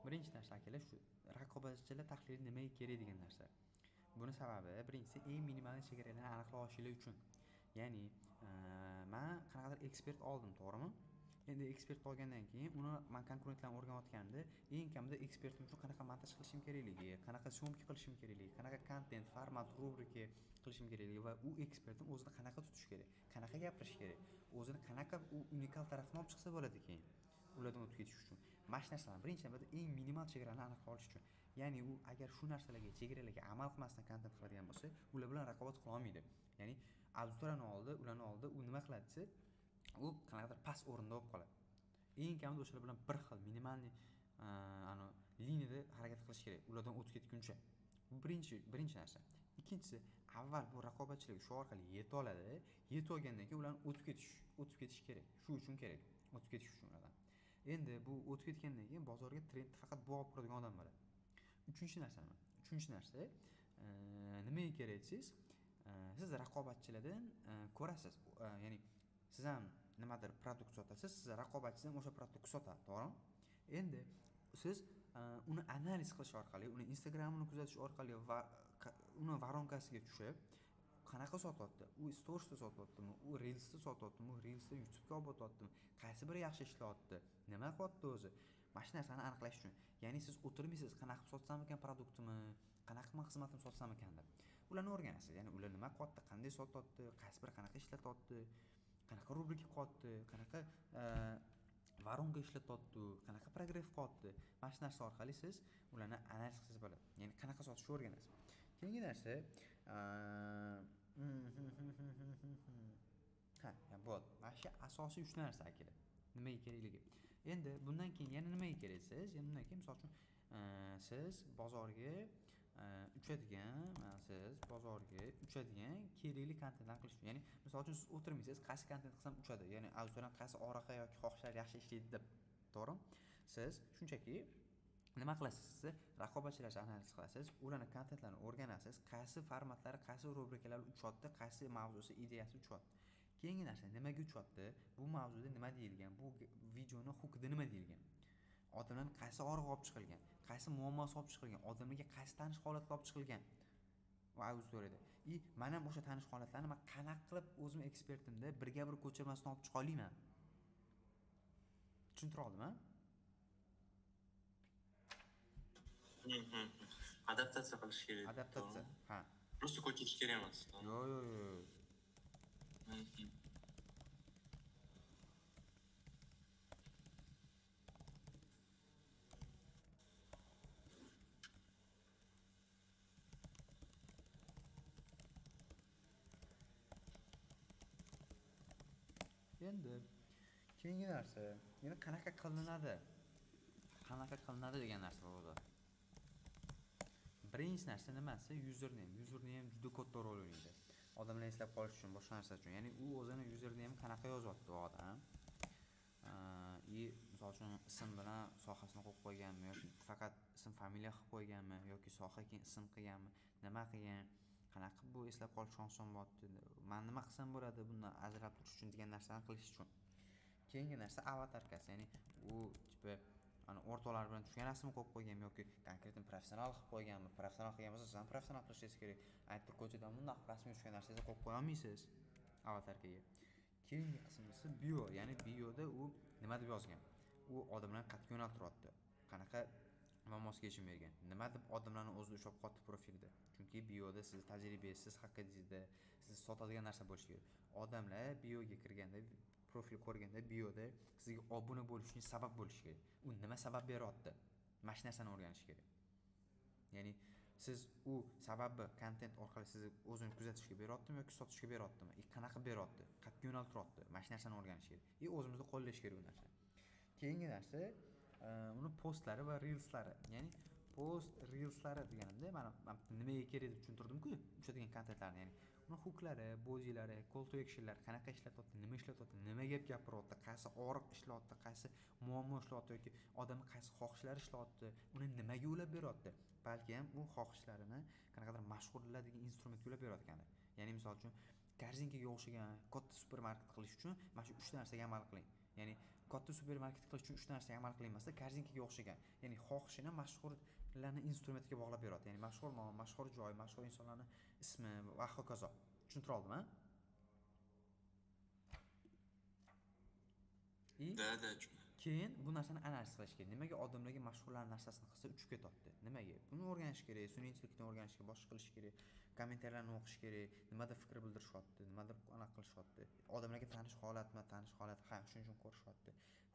Birinchi narsa, akalar, shu raqobatchilar tahlili nimaga kerak degan narsa. Buni sababi birinchisi eng minimal chegaralarni aniqlab olishinglar uchun. Ya'ni man qanaqadir ekspert oldim, to'g'rimi? Endi ekspert olgandan keyin uni man konkurentlarni o'rganayotganimda eng kamida ekspertim uchun qanaqa montaj qilishim kerakligi, qanaqa syomka qilishim kerakligi, qanaqa kontent, format, rubrika qilishim kerakligi va u ekspertni o'zini qanaqa tutish kerak, qanaqa gapirish kerak, o'zini qanaqa u unikal tarafini olib chiqsa bo'ladi keyin ulardan o'tib ketish uchun. Mana shu narsalarni birinchi navbatda eng minimal chegarani aniqlab olish uchun. Ya'ni u agar shu narsalarga, chegaralarga amal qilmasdan kontent qiladigan bo'lsa, ular bilan raqobat qila olmaydi. Ya'ni auditoriyani oldida, ularni oldida u nima qiladi desa, u qanaqadir past o'rinda bo'lib qoladi. Eng kamida o'shalar bilan bir xil minimalniy liniyada harakat qilish kerak, ulardan o'tib ketguncha. Bu birinchi narsa. Ikkinchisi, avval bu raqobatchilik shu orqali yeta oladi, yetib olgandan keyin ularni o'tib ketish kerak. Shu uchun kerak, o'tib ketish uchun ulardan. Endi bu o'tib ketgandan keyin bozorga trendni faqat bu olib kiradigan odam bo'ladi. Uchinchi narsa nima? Uchinchi narsa, nimaga kerak desangiz, siz raqobatchilardan ko'rasiz. Ya'ni siz ham nimadir produkt sotasiz, siz raqobatchidan o'sha produkt sotadi, to'g'rimi? Endi siz uni analiz qilish orqali, uni Instagramini kuzatish orqali va uni varonkasiga tushib, qanaqa sotyapti? U storiesda sotyaptimi? U Reelsda sotyaptimi? U Reelsda YouTube'ga olib o'tyaptimi? Qaysi biri yaxshi ishlayapti? Nima qilyapti o'zi? Mana shu narsani aniqlash uchun. Ya'ni siz o'tirmaysiz, qanaqa qilib sotsam ekan produktimni, qanaqa qilib xizmatimni sotsam ekan deb. Ularni o'rganasiz. Ya'ni ular nima qilyapti, qanday sotyapti, qaysi biri qanaqa ishlatyapti, qanaqa rubrika qilyapti, qanaqa varonka ishlatyapti, qanaqa progrev qilyapti. Mana shu narsa orqali siz ularni analiz qilsangiz bo'ladi. Ya'ni qanaqa sotishni o'rganasiz. Keyingi narsa, ha, bo'ldi. Mana shu asosiy 3 narsa akalar. Nimaga kerakligi. Endi bundan keyin yana nimaga kerak siz? Endi bundan keyin misol uchun siz bozorga uchadigan, mana siz bozorga uchadigan kerakli kontentlarni qilish uchun. Ya'ni misol uchun siz o'tirmaysiz, qaysi kontent qilsam uchadi, ya'ni auditoriya qaysi oraqa yoki xohishlar yaxshi ishlaydi deb, to'g'rimi? Siz shunchaki nima qilasiz? Siz raqobatchilarni analiz qilasiz, ularning kontentlarini o'rganasiz, qaysi formatlari, qaysi rubrikalar uchyapti, qaysi mavzusi, ideyasi uchyapti. Keyingi narsa, nimaga uchyapti? Bu mavzuda nima deyilgan? Bu videoni hookida nima deyilgan? Odamlarni qaysi og'rig'i olib chiqilgan? Qaysi muammosi olib chiqilgan? Odamlarga qaysi tanish holatlar olib chiqilgan? Va auditoriyada. I men ham o'sha tanish holatlarni men qanaqa qilib o'zim ekspertimda birga bir ko'chirmasini olib chiqa olaman? Tushuntira oldimmi? Adaptatsiya qilish kerak. Adaptatsiya, ha. Просто ko'chirish kerak emas. Yo'q, yo'q, yo'q. Endi keyingi narsa, yana qanaqa qilinadi? Qanaqa qilinadi degan narsa bor o'zi. Birinchi narsa nimasi? Username. Username juda katta rol o'ynaydi. Odamlar eslab qolish uchun, boshqa narsa uchun. Ya'ni u o'zini username qanaqa yozyapti u odam? I misol uchun ism bilan sohasini qo'yib qo'yganmi yoki faqat ism familiya qilib qo'yganmi yoki soha keyin ism qilganmi, nima qilgan? Qanaqa qilib bu eslab qolish oson bo'lyapti? Men nima qilsam bo'ladi bundan ajralib turish uchun degan narsani qilish uchun. Keyingi narsa avatarkasi, ya'ni u tipa ana o'rtoqlar bilan tushgan rasmni qo'yib qo'yganmi yoki konkretно professional qilib qo'yganmi? Professional qilgan bo'lsa, siz ham professional qilishingiz kerak. Aytib ko'chadan bundoq rasmga tushgan narsangizni qo'yib qo'ya olmaysiz avatarkaga. Keyingi qismi esa bio, ya'ni bioda u nima deb yozgan? U odamlarni qayerga yo'naltiryapti? Qanaqa muammosiga yechim bergan? Nima deb odamlarni o'zida ushlab qotdi profilda? Chunki bioda siz tajribangiz, siz haqingizda, siz sotadigan narsa bo'lishi kerak. Odamlar bioga kirganda, profil ko'rganda bioda sizga obuna bo'lish uchun sabab bo'lishi kerak. U nima sabab beryapti? Mana shu narsani o'rganish kerak. Ya'ni siz u sababni kontent orqali sizni o'zini kuzatishga beryaptimi yoki sotishga beryaptimi? Qanaqa beryapti? Qayerga yo'naltiryapti? Mana shu narsani o'rganish kerak. O'zimizda qo'llash kerak bu narsani. Keyingi narsa, uni postlari va reelslari. Ya'ni post reelslari deganimda mana nimaga kerak deb tushuntirdim-ku, uchadigan kontentlarni, ya'ni uni hooklari, bodylari, call to actionlar qanaqa ishlatyapti, nima ishlatyapti, nima gap gapiryapti, qaysi og'riq ishlayapti, qaysi muammo ishlayapti yoki odamning qaysi xohishlari ishlayapti, uni nimaga ulab beryapti. Balki ham u xohishlarini qanaqadir mashhurlar degan instrumentga ulab berayotgandir. Ya'ni misol uchun korzinkaga o'xshagan katta supermarket qilish uchun mana shu 3 narsaga amal qiling. Ya'ni Katta supermarket qilish uchun 3 narsaga amal qilinmasda, korzinkaga o'xshagan. Ya'ni xohishini mashhurlarni instrumentiga bog'lab beradi. Ya'ni mashhur nom, mashhur joy, mashhur insonlarning ismi va hokazo. Tushuntira oldimmi? Да, да. Keyin bu narsani analiz qilish kerak. Nimaga odamlarga mashhurlar narsasini qilsa uchib ketyapti? Nimaga? Buni o'rganish kerak, sun'iy intellektni o'rganish kerak, boshqa qilish kerak, kommentariylarni o'qish kerak, nimadir fikr bildirishyapti, nimadir anaqa qilishyapti. Odamlarga tanish holatmi, tanish holat, ha, shuning uchun ko'rishyapti.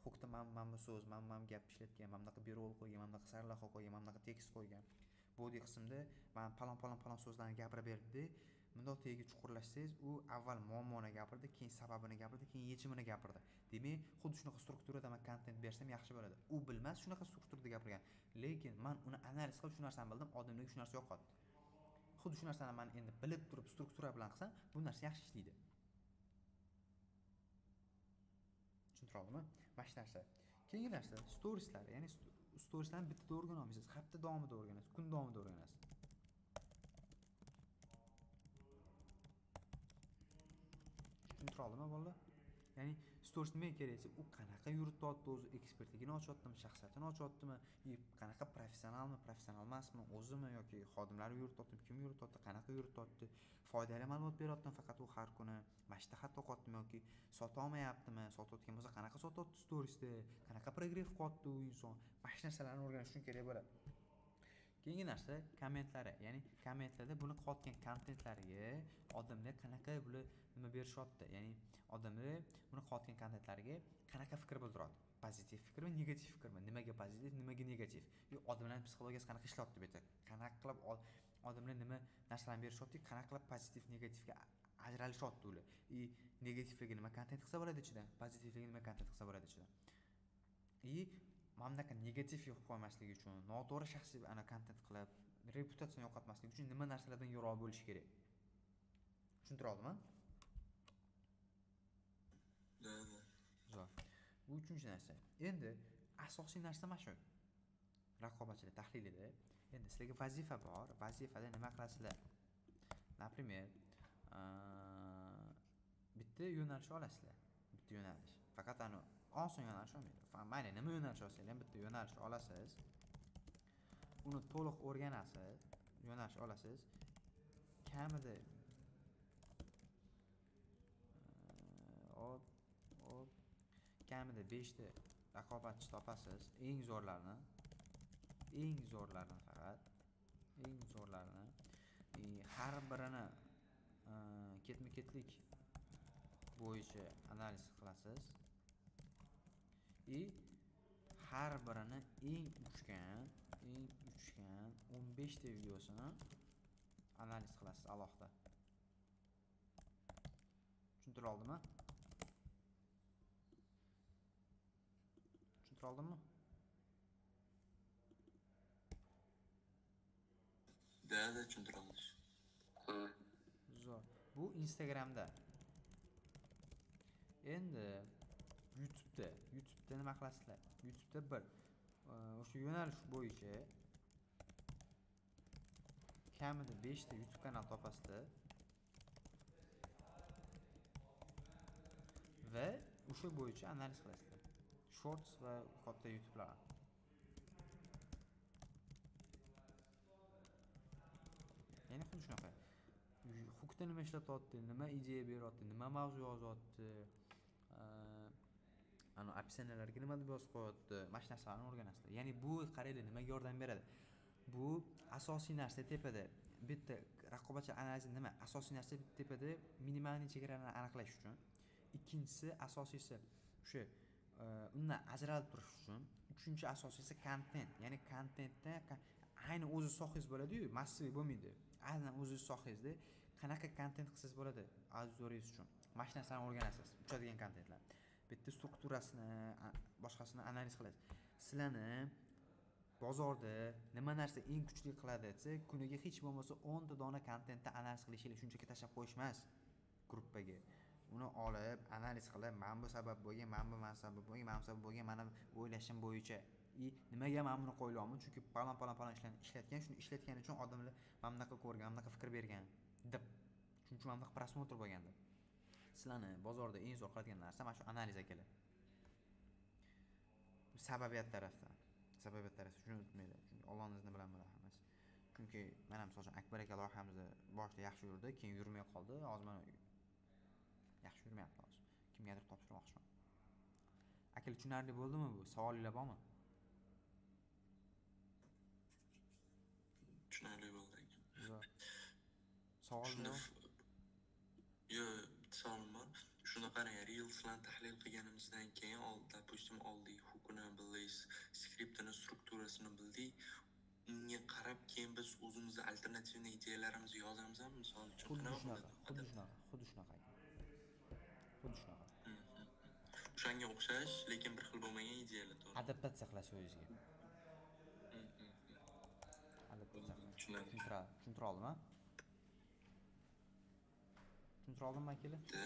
Hukda man bu so'z, man gap ishlatgan, man bunaqa berol qo'ygan, man bunaqa sarlavha qo'ygan, man bunaqa tekst qo'ygan. Body qismda man palon palon palon so'zlarni gapirib berdi. Bundoq tagiga chuqurlashsangiz, u avval muammoni gapirdi, keyin sababini gapirdi, keyin yechimini gapirdi. Demak, xuddi shunaqa strukturada men kontent bersam yaxshi bo'ladi. U bilmas shunaqa strukturada gapirgan, lekin men uni analiz qilib shu narsani bildim, odamlarga shu narsa yoqadi. Xuddi shu narsani men endi bilib turib struktura bilan qilsam, bu narsa yaxshi ishlaydi. Tushuntira oldimmi? Mana shu narsa. Keyingi narsa storieslar, ya'ni storieslarni bittada o'rgana olmaysiz, hafta davomida o'rganasiz, kun davomida o'rganasiz. Tushuntira oldimmi bolalar? Ya'ni stories nimaga kerak desa, u qanaqa yurityapti o'zi, ekspertligini ochyaptimi, shaxsiyatini ochyaptimi, qanaqa professionalmi, professional emasmi, o'zimi yoki xodimlari yurityaptimi, kim yurityapti, qanaqa yurityapti, foydali ma'lumot beryaptimi faqat u har kuni, mashtahat to'qyaptimi yoki sota olmayaptimi, sotayotgan bo'lsa qanaqa sotyapti storiesda, qanaqa progrev qilyapti u inson, mana shu narsalarni o'rganish uchun kerak bo'ladi. Keyingi narsa kommentlari, ya'ni kommentlarda buni qilayotgan kontentlariga odamlar qanaqa bular nima berishyapti, ya'ni odamlar buni qilayotgan kontentlariga qanaqa fikr bildiryapti, pozitiv fikrmi, negativ fikrmi, nimaga pozitiv, nimaga negativ, odamlarning psixologiyasi qanaqa ishlayapti bu yerda, qanaqa qilib odamlar nima narsalarni berishyapti, qanaqa qilib pozitiv negativga ajralishyapti ular, negativligi nima kontent qilsa bo'ladi ichidan, pozitivligi nima kontent qilsa bo'ladi ichidan. Mana bunaqa negativ yo'q qo'ymaslik uchun, noto'g'ri shaxsiy ana kontent qilib, reputatsiyani yo'qotmaslik uchun nima narsalardan yiroq bo'lish kerak? Tushuntira oldimmi? Да, да. Zo'r. Bu uchinchi narsa. Endi asosiy narsa mana shu. Raqobatchilik tahlilida. Endi sizlarga vazifa bor. Vazifada nima qilasizlar? Например, bitta yo'nalish olasizlar. Bitta yo'nalish. Faqat ana oson yo'nalish olmaydi. Mayli, nima yo'nalish olsangiz ham bitta yo'nalish olasiz. Uni to'liq o'rganasiz, yo'nalish olasiz. Kamida kamida 5 ta raqobatchi topasiz, eng zo'rlarini, eng zo'rlarini faqat, eng zo'rlarini, har birini ketma-ketlik bo'yicha analiz qilasiz. Har birini eng uchgan 15 ta videosini analiz qilasiz alohida. Tushuntira oldimmi? Tushuntira oldimmi? Да, да, tushuntira oldim. Zo'r. Bu Instagramda. Endi YouTube'da nima qilasizlar? YouTube'da bir o'sha yo'nalish bo'yicha kamida 5 ta YouTube kanal topasizlar va o'sha bo'yicha analiz qilasizlar. Shorts va katta YouTube'lar. Ya'ni xuddi shunaqa. Hookda nima ishlatyapti, nima ideya beryapti, nima mavzu yozyapti, ana opsiyalarga nima deb yozib qo'yapti, mana shu narsalarni o'rganasizlar. Ya'ni bu qaranglar nimaga yordam beradi? Bu asosiy narsa tepada bitta raqobatchi analizi nima? Asosiy narsa tepada minimalniy chegaralarni aniqlash uchun. Ikkinchisi asosiysi o'sha undan ajralib turish uchun. Uchinchi asosiysi kontent. Ya'ni kontentda ayni o'zi sohangiz bo'ladi-yu, massiv bo'lmaydi. Aynan o'zi sohangizda qanaqa kontent qilsangiz bo'ladi auditoriyangiz uchun. Mana shu narsani o'rganasiz, uchadigan kontentlar. Bitta strukturasini, boshqasini analiz qilasiz. Sizlarni bozorda nima narsa eng kuchli qiladi desa, kuniga hech bo'lmasa 10 ta dona kontentni analiz qilishinglar, shunchaki tashlab qo'yish emas gruppaga. Uni olib, analiz qilib, mana bu sabab bo'lgan, mana bu sabab bo'lgan, mana bu sabab bo'lgan, mana o'ylashim bo'yicha. Nimaga men buni qo'ylayapman? Chunki palon palon palon ishlarni ishlatgan, shuni ishlatgani uchun odamlar mana bunaqa ko'rgan, mana bunaqa fikr bergan deb. Shuning uchun mana bunaqa prosmotr bo'lgan deb. Sizlarni bozorda eng zo'r qiladigan narsa mana shu analiz akalar. Sababiyat tarafdan, sababiyat tarafdan shuni unutmanglar, chunki Allohni izni bilan bo'ladi hammasi. Chunki mana, misol uchun, Akbar aka loyihamizni boshida yaxshi yurdi, keyin yurmay qoldi. Hozir mana yaxshi yurmayapti, hozir kimgadir topshirmoqchiman. Akalar, tushunarli bo'ldimi bu? Savolinglar bormi? Tushunarli bo'ldi, aka. Yo'q, savol Shunda yo'q. Yo'q, bitta savolim bor. Shunda qarang, Reelslarni tahlil qilganimizdan keyin, допустим, oldik hookini bildik, skriptini, strukturasini bildik. Unga qarab keyin biz o'zimizni альтернативный ideyalarimizni yozamizmi, misol uchun? Xuddi Qanaqa shunaqa. bo'ladi? Xuddi shunaqa, xuddi shunaqa, aka, xuddi shunaqa. O'shanga o'xshash, lekin bir xil bo'lmagan ideyalar, to'g'ri? Adaptatsiya qilasiz o'zingizga, adaptatsiya qilasiz. Tushunarli. Tushuntira oldim, a? Tushuntira oldimmi, akalar? Да.